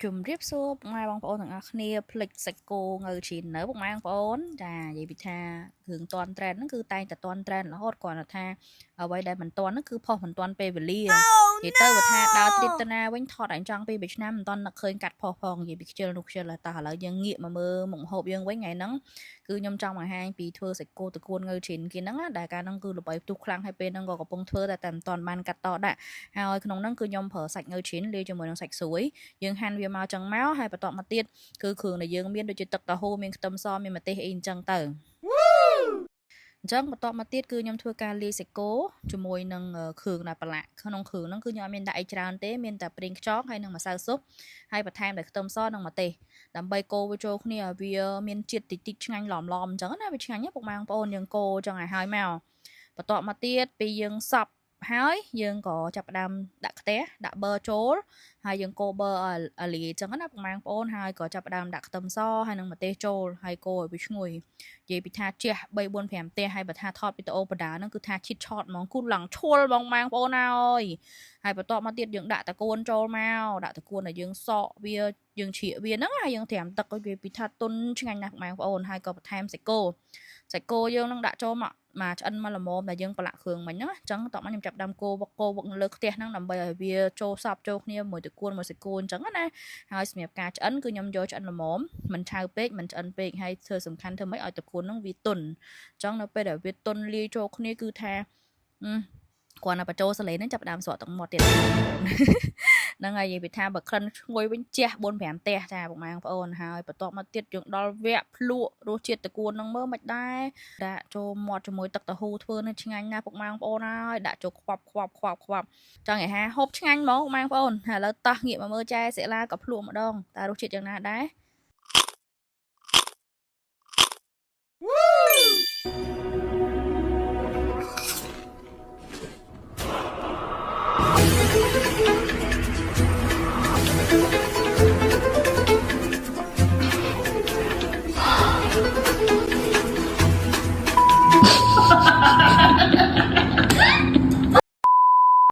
ជំរាបសួរពុកម៉ែបងប្អូនទាំងអស់គ្នាភ្លេចសាច់គោងៅជ្រីននៅពុកម៉ែបងប្អូនចានិយាយពីថារឿងតន់ trend ហ្នឹងគឺតែងតែតន់ trend រហូតគ្រាន់តែថាអ្វីដែលមិនតន់ហ្នឹងគឺផុសមិនតន់ពេលវេលានិយាយទៅបើថាដើរ trip ទៅណាវិញថតអញចង់ពីមួយឆ្នាំមិនតន់នឹកឃើញកាត់ផុសផងនិយាយពីខ្ជិលនោះខ្ជិលតោះឥឡូវយើងងាកមកមើលមុខម្ហូបយើងវិញថ្ងៃហ្នឹងគឺខ្ញុំចង់បង្ហាញពីធ្វើសាច់គោត្រកួនងៅជ្រីនគេហ្នឹងណាដែលកាលហ្នឹងគឺល្បីផ្ទុះខ្លាំងហើយពេលហ្នឹងក៏កំពុងធ្វើតែតែមិនតន់បានកាត់តដាក់ហើយក្នុងហ្នឹងគឺខ្ញុំប្រើសាច់ងៅជ្រីនលាយជាមួយនឹងសាច់ស្រួយ យើងហាន់វាមកចឹងមកហើយបន្ទាប់មកទៀតគឺគ្រឿងដែលយើងមានដូចជាទឹកតៅហ៊ូមានខ្ទឹមសមានម្ទេសអីអញ្ចឹងទៅអញ្ចឹងបន្ទាប់មកទៀតគឺខ្ញុំធ្វើការលាយសាច់គោជាមួយនឹងគ្រឿងដែលប្រឡាក់ក្នុងគ្រឿងហ្នឹងគឺខ្ញុំអត់មានដាក់អីច្រើនទេមានតែប្រេងខ្យងហើយនិងម្សៅស៊ុបហើយបន្ថែមដោយខ្ទឹមសនិងម្ទេសដើម្បីកូរវាចូលគ្នាឲ្យវាមានជាតិតិចតិចឆ្ងាញ់ឡំឡំអញ្ចឹងណាវាឆ្ងាញ់ណាពុកម៉ែបងប្អូនយើងកូរចឹងឲ្យហើយមកបន្ទាប់មកទៀតពីយើងសប់ហើយយើងក៏ចាប់ផ្ដើមដាក់ខ្ទះដាក់ប៊ឺចូល ហើយយើងកូរប៊ឺឲ្យឲ្យលាយអញ្ចឹងណាពុកម៉ែបងប្អូនហើយក៏ចាប់ផ្ដើមដាក់ខ្ទឹមសហើយនិងម្ទេសចូលហើយកូរឲ្យវាឈ្ងុយនិយាយពីថាជះ3 4 5ផ្ទះហើយបើថាថតវីដេអូបដាហ្នឹងគឺថាឈិតឆតហ្មងគូឡើងឈួលហ្មងម៉ែបងប្អូនហើយហើយបន្ទាប់មកទៀតយើងដាក់តកួនចូលមកដាក់តកួនដែលយើងសក់វាយើងជ្រៀកវាហ្នឹងហើយយើងត្រាំទឹកឲ្យវាពីថាទុនឆ្ងាញ់ណាស់ពុកម៉ែបងប្អូនហើយក៏បន្ថែមសាច់គោសាច់គោយើងនឹងដាក់ចូលមកមកឆ្អិនមកល្មមដែលយើងប្រឡាក់គ្រឿងមិញហ្នឹងអញ្ចឹងតោះមកខ្ញុំចាប់ដើមកូរវឹកកូរវឹកនៅលើខ្ទះហ្នឹងដើម្បីឲ្យវាចូលសព្វចូលគ្នាមួយត្រកួនមួយសាច់គោអញ្ចឹងណាហើយសម្រាប់ការឆ្អិនគឺខ្ញុំយកឆ្អិនល្មមមិនឆៅពេកមិនឆ្អិនពេកហើយធ្វើសំខាន់ធ្វើម៉េចឲ្យត្រកួនហ្នឹងវាទន់អញ្ចឹងនៅពេលដែលវាទន់លាយចូលគ្នាគឺថាគ្រាន់តែបញ្ចូលសលេហ្នឹងចាប់ដើមស្រក់ទឹកមាត់ទៀតហ្នឹងហើយនិយាយពីថាបើក្លិនឈ្ងុយវិញជះ4 5ផ្ទះចាពុកម៉ែបងប្អូនហើយបន្ទាប់មកទៀតយើងដល់វគ្គភ្លក់រសជាតិត្រកួនហ្នឹងមើលមិនដែរដាក់ចូលមាត់ជាមួយទឹកតៅហ៊ូធ្វើនេះឆ្ងាញ់ណាស់ពុកម៉ែបងប្អូនហើយដាក់ចូលខ្វាប់ខ្វាប់ខ្វាប់ខ្វាប់ចង់ឲ្យហាហូបឆ្ងាញ់ហ្មងពុកម៉ែបងប្អូនហើយឥឡូវតោះងាកមកមើលចែសិលាក៏ភ្លក់ម្ដងតើរសជាតិយ៉ាងណាដែរ។